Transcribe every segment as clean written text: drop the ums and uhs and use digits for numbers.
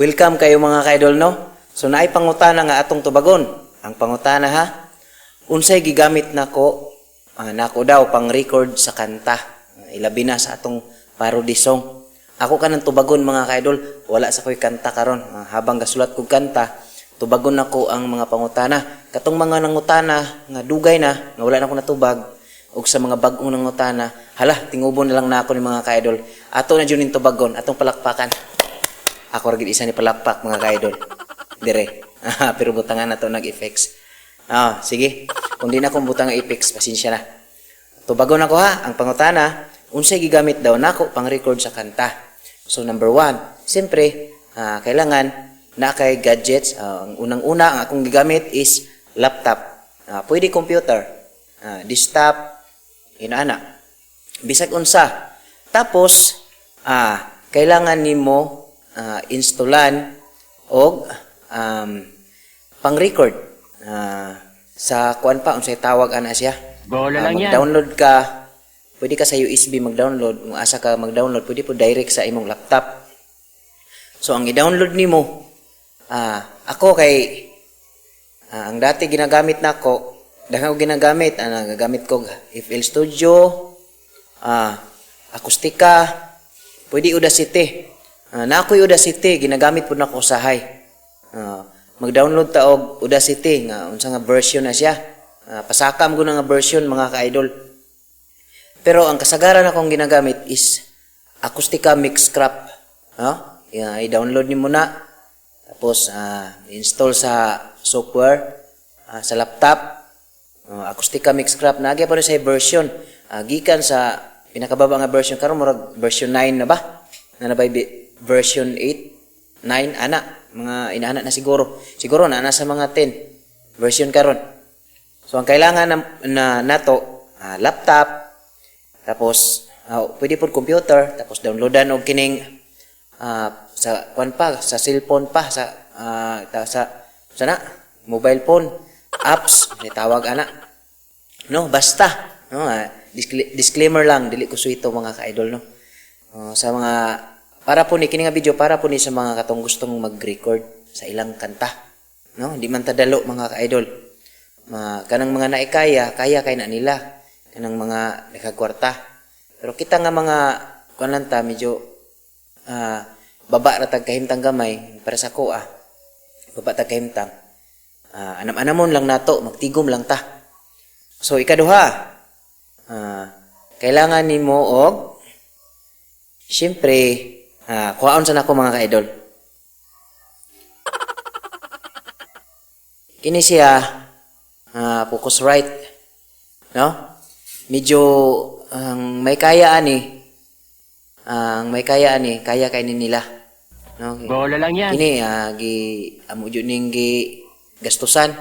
Welcome kayo, mga ka-idol, no? So naay pangutana nga atong tubagon. Ang pangutana ha, unsay gigamit nako nako daw pang record sa kanta? Ilabi na sa atong parody song. Ako kanang tubagon, mga ka-idol, wala sa ko'y kanta karon. Habang gasulat kog kanta, tubagon nako ang mga pangutana. Katong mga nangutana nga dugay na, nga wala na ko natubag, ug sa mga bag-ong nangutana, hala, tingubon na lang nako ni, mga ka-idol. Ato na jud ning tubagon, atong palakpakan. Ako ra gid isa ni palakpak, mga ka-idol. Dire. Pero butangan na to nag-effects. Sige. Kung di na akong butang ang effects, pasensya na. Tubagon ako ha, ang pangutana, unsay gigamit daw nako pang record sa kanta? So number one, siyempre, kailangan na kay gadgets. Ang unang-una, ang akong gigamit is laptop. Pwede computer, desktop, inaana. Bisag unsa. Tapos, kailangan nimo installan og pang-record. Sa kuan pa, unsay tawag ana siya? Bola lang yan. Mag-download ka, pwede ka sa USB mag-download, kung asa ka mag-download, pwede po direct sa imong laptop. So ang i-download nimo, ako kay ang dati ginagamit nako, daghan ko ginagamit, nagagamit ko FL Studio, Acoustica, pwede Audacity. Na ako'y Audacity, ginagamit po nako usahay. Mag-download ta og Audacity nga unsa nga version na siya. Pasakam ko na nga version, mga ka-idol. Pero ang kasagaran akong ginagamit is Acoustica Mixcraft. No? Yeah, i-download nimo na. Tapos install sa software sa laptop. Acoustica Mixcraft naagi pa rin sa version. Gikan sa pinakababa nga version karon, murag version 9 na ba? Na ba version 8, 9 ana, mga inaana na siguro. Siguro na nasa mga 10 version karon. So ang kailangan na nato, laptop, tapos pwede po computer, tapos downloadan og kining sa kwan pa, sa cellphone pa, sa sa na mobile phone apps may tawag ana. No, basta no, disclaimer lang, dili ko suwito, mga ka-idol, no. Sa mga para po ni kini nga video, para po ni sa mga katong gustong mag-record sa ilang kanta. No, di man tadalo, mga ka-idol. Kanang mga naikaya, kaya kay na nila. Kanang mga nakagkwarta. Pero kita nga mga kuan lang ta, medyo baba ra tag kahimtang gamay para sa ko. Baba tag kahimtang. Anam-anamon lang nato, magtigom lang ta. So ikaduha, kailangan nimo og siyempre, kuhaon sa nako, mga ka-idol. Kini siya, Focusrite, no? Medyo ang may kaya ani, ang may kaya ani, kaya kay ni nila. No? Bola lang yan. Kini gi amo jud ning gi gastusan,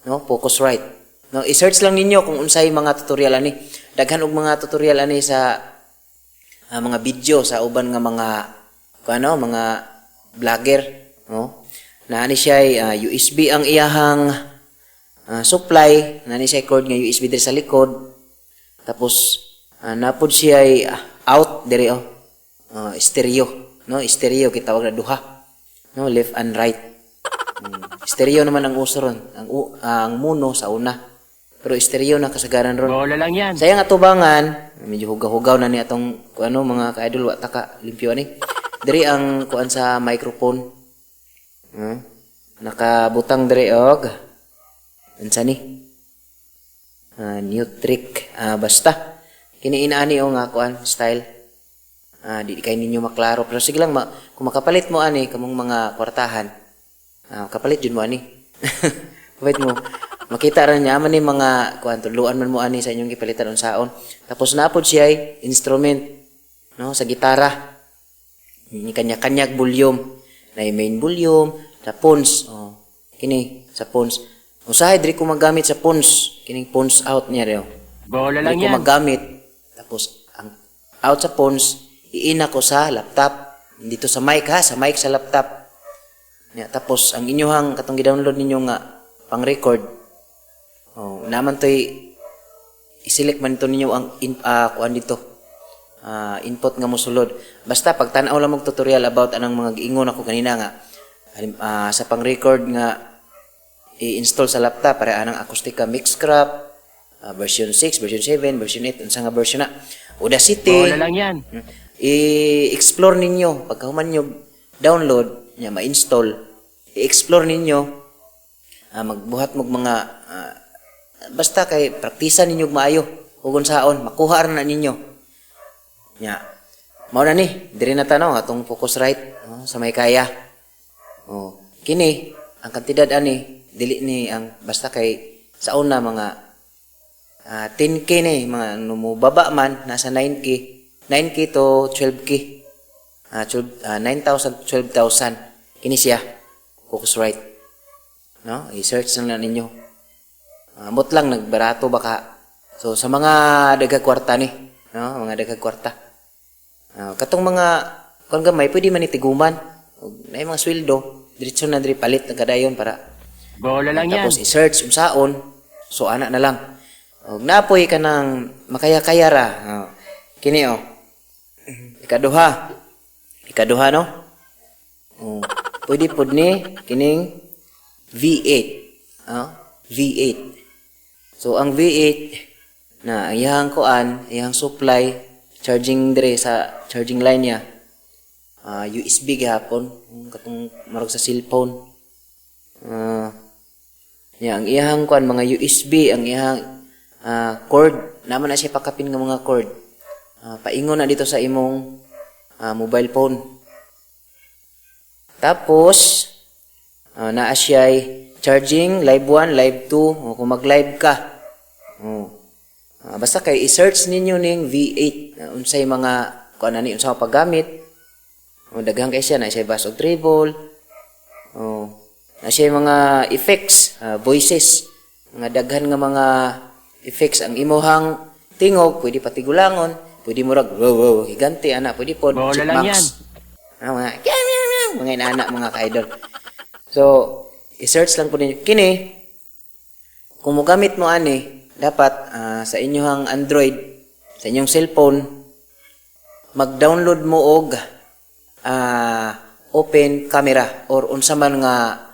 no? Focusrite. No, i-search lang ninyo kung unsay mga tutorial ani. Daghan og mga tutorial ani sa mga video sa uban nga mga kuno, mga vlogger, no? Na ani siya ay, USB ang iyahang supply, na ani siya cord nga USB diri sa likod. Tapos napod siya ay out diri oh. Stereo, no? Stereo kitawag na duha. No, left and right. Stereo naman ang uso ron, ang mono sa una. Pero stereo na kasagaran ron. Bola lang yan. Sa iyang atubangan, medyo hugaw-hugaw na ni atong kuano, mga ka-idol, wa ta ka limpyo ani. Diri ang kuan sa microphone. Nakabutang diri og unsa ni? Neutrik, basta. Kini inaani o nga kuan style. Di kay ninyo maklaro pero sige lang kung makapalit mo ani kamong mga kwartahan. Kapalit jud mo ani. Kapalit mo. Makita ra niya man ni mga kuan, tudluan man mo ani sa inyong gipalitan unsaon. Tapos napod siya ay instrument, no, sa gitara. Ni kanya-kanya volume. Na main volume sa phones. Oh, kini sa phones. Usahay diri ko magamit sa phones, kining phones out niya reo. Bola Diri lang ko yan. magamit. Tapos ang out sa phones iina ko sa laptop. Dito sa mic ha, sa mic sa laptop. Ya, tapos ang inyuhang katong gi-download ninyo nga pang record. Oh, naman toy i-select man to ninyo ang kuan dito. input nga mosulod. Basta pagtan-aw lang og tutorial about anang mga giingon ako ganina nga sa pang-record nga i-install sa laptop para anang Acoustica Mixcraft version 6, version 7, version 8, unsa nga version na. Audacity. Bola lang yan. I-explore ninyo pagkahuman nyo download nya, ma-install, i-explore ninyo, magbuhat mo mga basta kay praktisa ninyo og maayo ug unsaon makuha ra na ninyo nya. Mao na ni diri na tanaw atong Focusrite, oh, sa may kaya. Oh, kini ang kantidad ani, dili ni ang basta kay sa una mga 10K ni, mga ano mo baba man nasa 9K, 9K to 12K, 12, 9,000 to 12,000 kini siya, Focusrite, no? I-search lang na ninyo. Ambot lang nagbarato baka. So sa mga daghag kwarta ni, no, mga daghag kwarta. Katong mga kon gamay pwede man ni tiguman ug naay mga sweldo, diretso na diri, palit na kadayon para Bola lang yan. Tapos i-search unsaon, so ana na lang. Og napoy ka ng makaya-kaya ra. Oh. Kini oh. Ikaduha. Ikaduha, no? Oh. Pwede pod ni kining V8. Oh, V8. So ang V8 na ang iyang kuan, iyang supply charging dire sa charging line niya. USB gihapon, katong marog sa cellphone. Nya ang iyang kuan mga USB, ang iyang cord, naman na siya pakapin nga mga cord. Paingon na dito sa imong mobile phone. Tapos naa siya'y charging, live 1, live 2, o kung mag-live ka. Oh. Basta kay i-search ninyo ning V8 unsay mga kuan ani, unsa paggamit. O, daghan kay siya na siya bass ug treble. Oh, na siya mga effects, voices, mga daghan nga mga effects. Ang imuhang tingog pwede patigulangon, pwede murag wow wow higante ana, pwede pod Bola lang chipmunks. Mga mga inaana, mga ka-idol. So, i-search lang po ninyo. Kini, kung mogamit mo ani, dapat sa inyong Android, sa inyong cellphone, mag-download mo og open camera or unsa man nga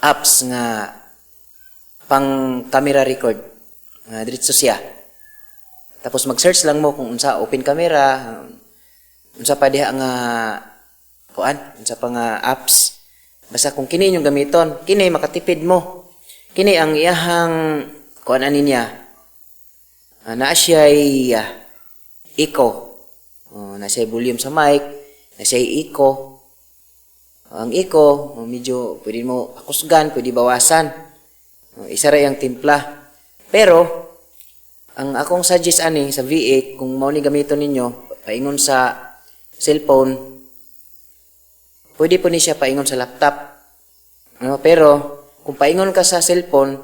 apps nga pang camera record. Nga diretso siya. Tapos mag-search lang mo kung unsa open camera, unsa pa diha nga kuan, unsa pa nga apps. Basta kung kini inyong gamiton, kini makatipid mo. Kini ang iyahang kuan ani niya. Naa siya'y echo. Oh, naa siya'y volume sa mic, naa siya'y echo. Ang echo, oh, medyo pwede mo akusgan, pwede bawasan. Oh, isa ra yung timpla. Pero ang akong suggest ani sa V8, kung mao ni gamiton ninyo paingon sa cellphone, pwede po ni siya paingon sa laptop. Ano, pero kung paingon ka sa cellphone,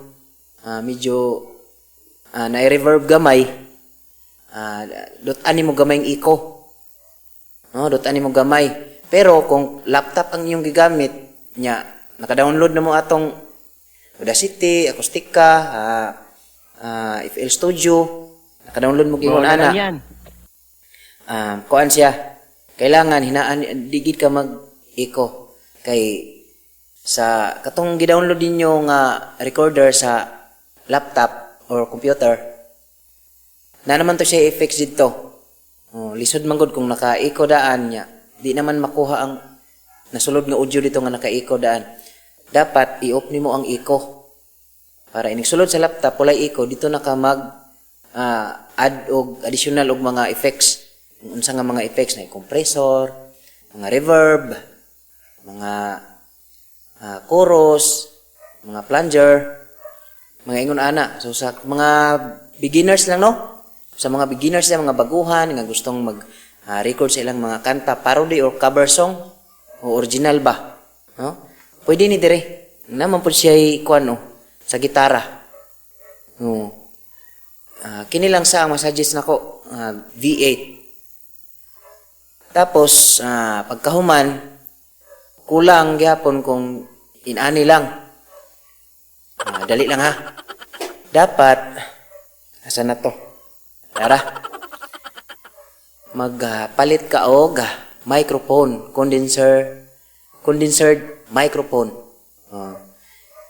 medyo na-reverb gamay, dot ani mo gamay ang echo. No, dot ani mo gamay. Pero kung laptop ang inyong gigamit nya, naka-download na mo atong Audacity, Acoustica, FL Studio, naka-download mo gingon Bola ana. lang yan. Kuan siya. Kailangan hinaan digid ka mag echo kay sa katong gi-download ninyo nga recorder sa laptop or computer na naman to siya effects dito. Oh, lisod man gud kung naka-echo daan niya. Di naman makuha ang nasulod nga audio dito nga naka-echo daan. Dapat i-off nimo ang echo. Para inig sulod sa laptop walay echo, dito na ka mag add og additional og mga effects. Kung unsa nga mga effects na compressor, mga reverb, mga chorus, mga flanger, mga ingon ana. So sa mga beginners lang, no? Sa mga beginners na mga baguhan nga gustong mag record sa ilang mga kanta, parody or cover song o original ba, no? Pwede ni dire. Naman pud siya kuan, no, sa gitara. No. Kini lang sa ang masuggest nako, V8. Tapos pagkahuman, kulang gyapon kung inani lang. Dali lang ha. Dapat asa na to? Tara. Magpalit ka og microphone, condenser, condenser microphone.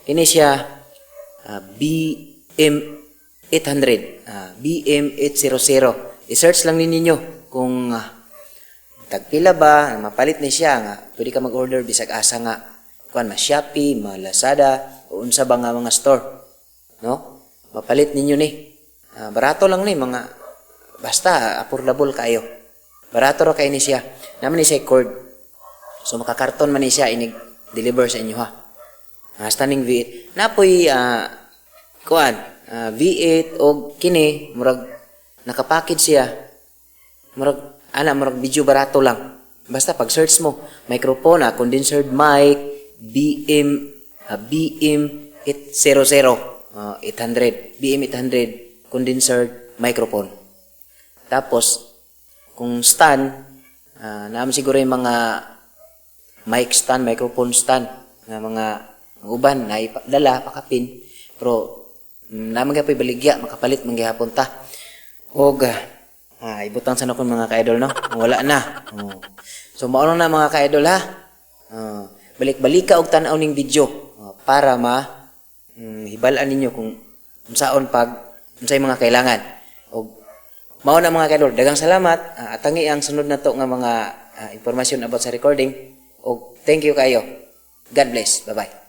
Kini siya BM 800, BM 800. I-search lang ninyo kung tagpila ba mapalit ni siya nga pwede ka mag-order bisag asa nga kuan, ma Shopee, ma Lazada o unsa ba nga mga store, no? Mapalit ninyo ni. Barato lang ni, mga basta affordable kayo. Barato ra kay ni siya. Naman ni siya cord. So makakarton man ni siya inig deliver sa inyo ha. Standing V8. Napoy kuan, V8 og kini murag nakapackage siya. Murag ana, murag video barato lang. Basta pag search mo microphone, condenser mic BM BM 800, 800, BM 800 condenser microphone. Tapos kung stand, naman siguro yung mga mic stand, microphone stand nga mga uban na ipadala pakapin, pero naman gyapon baligya makapalit man gihapon ta. Og ibutang sa nakon, mga ka-idol, no? Wala na. Oh. So mao na, mga ka-idol, ha. Balik-balik ka og tan-aw ning video para ma hibalaan ninyo kung unsaon pag unsay mga kailangan. Og mao na, mga ka-idol, daghang salamat. Atangi ang sunod na to nga mga impormasyon about sa recording. Og thank you kayo. God bless. Bye-bye.